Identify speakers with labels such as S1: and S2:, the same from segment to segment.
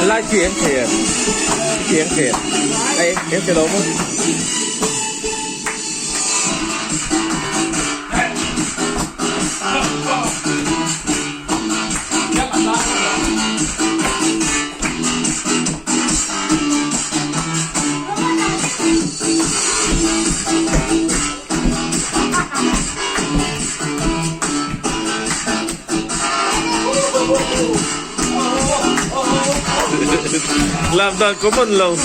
S1: Lai chi eng thei em? Chi eng thei em? Ai eng thei lo maw? Làm dan common lo.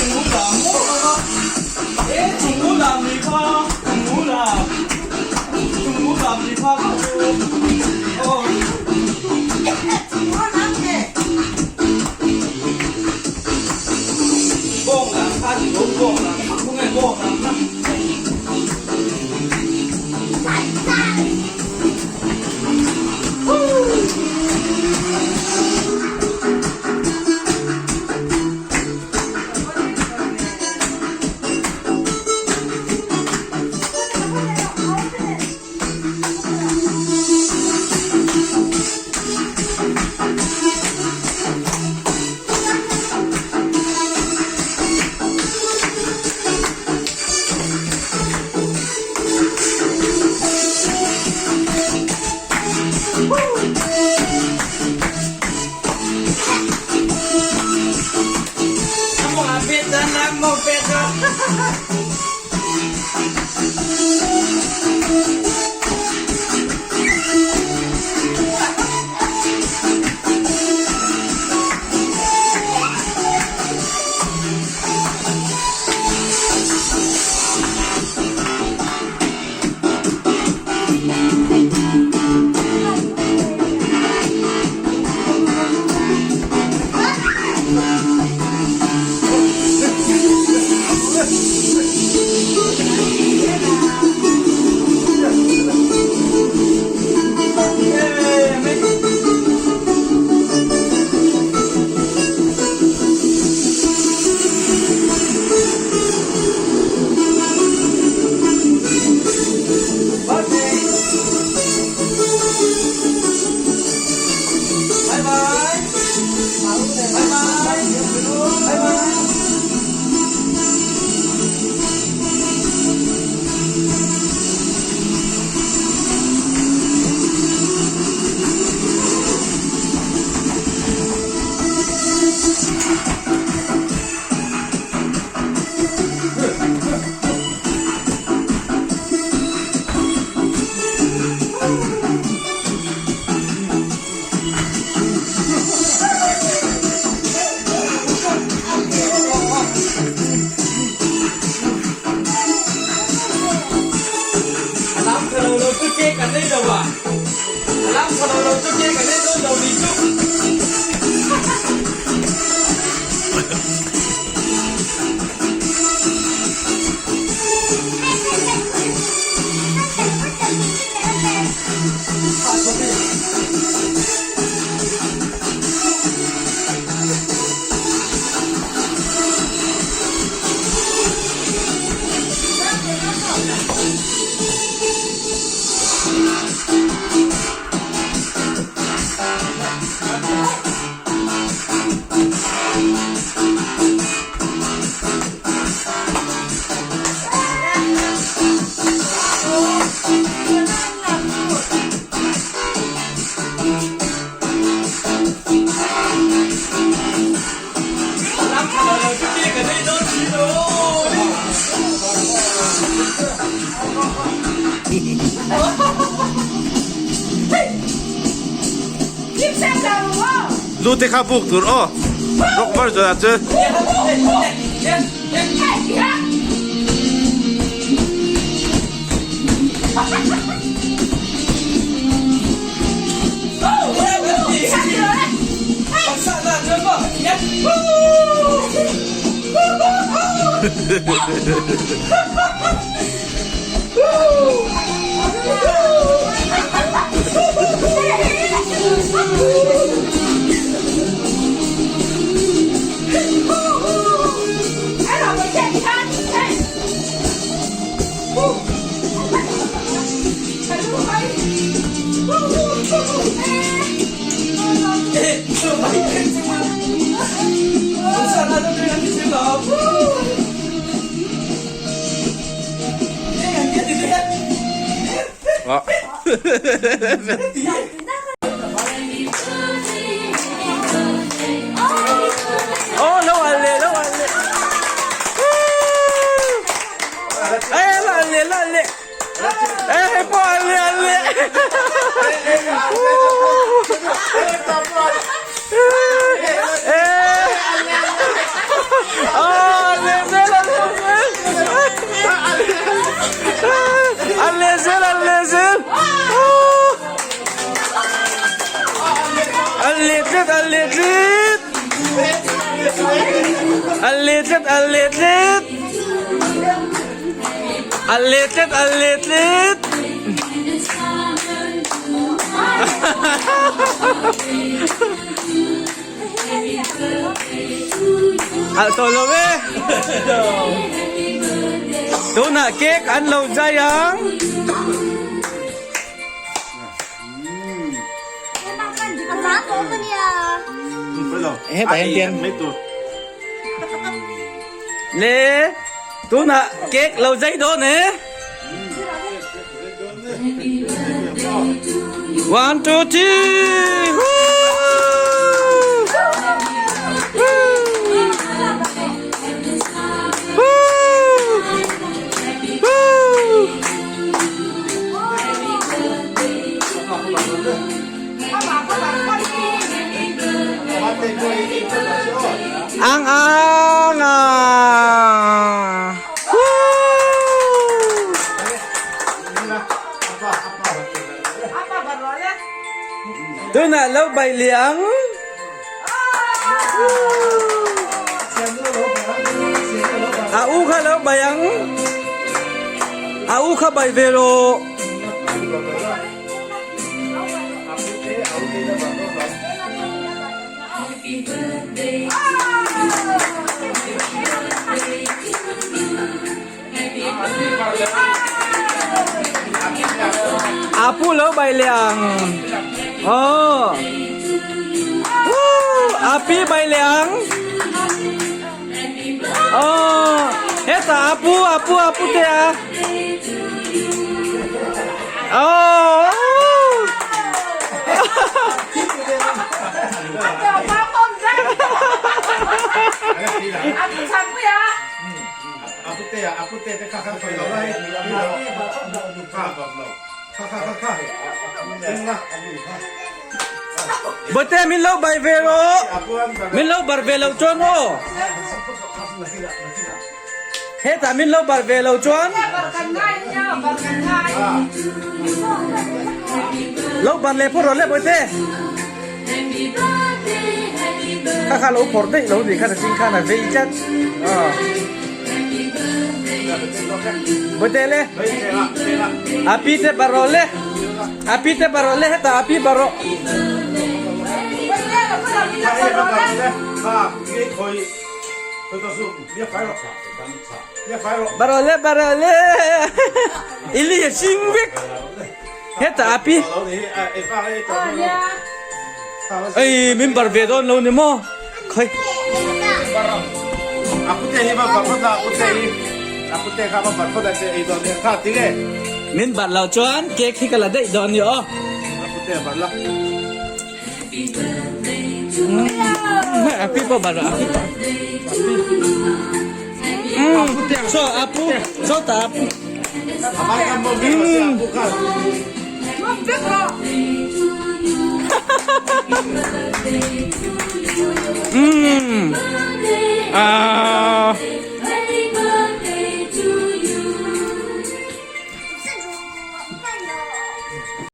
S1: Lu te kha buk tur aw. Rok var zon ah cun. Oh, lo al leh, lo al leh. Ei, lo al leh, lo al leh. Ei, hei pawh al leh, al leh. Oh, al leh zel, al leh zel. Al leh zel, al leh zel. Al leh tlet, al leh tlet. Al leh tlet, al leh tlet. Al leh tlet, al leh tlet. Alh tawh lo e. Tunah cake an lo zai ang. Hetah hian tian Le tunah cake lo zai dawn e. One, two, three. Woo! Woo! Woo! Woo! Ang ang ah. Woo! Tunah lo bai liang. A u kha lo bai ang. A u kha bai ve rawh. A pu lo bai leh ang. Aw. Woo! A pi bai leh ang. Aw. Hetah a pu, a pu, a pu te a. Aw. Bawte min lo bai ve rawh. Min lo bar ve lo chuan aw. Hetah min lo bar ve lo chuan. Lo bar leh phawt rawh le bawte. Kha kha lo phawrh daih lo nih kha na ching khan a vei tlat. Bawte le. A pi te bar rawh le. A pi te bar rawh le hetah a pi bar rawh. Bar rawh le bar rawh le. I li a ching vek. Hetah a pi. Ei min bar ve dawn lo ni maw? Khoi. Min bar lo chuan cake hi ka la daih dawn ni aw. Api pawh bar rawh api pawh. So apu so ta apu. Ah.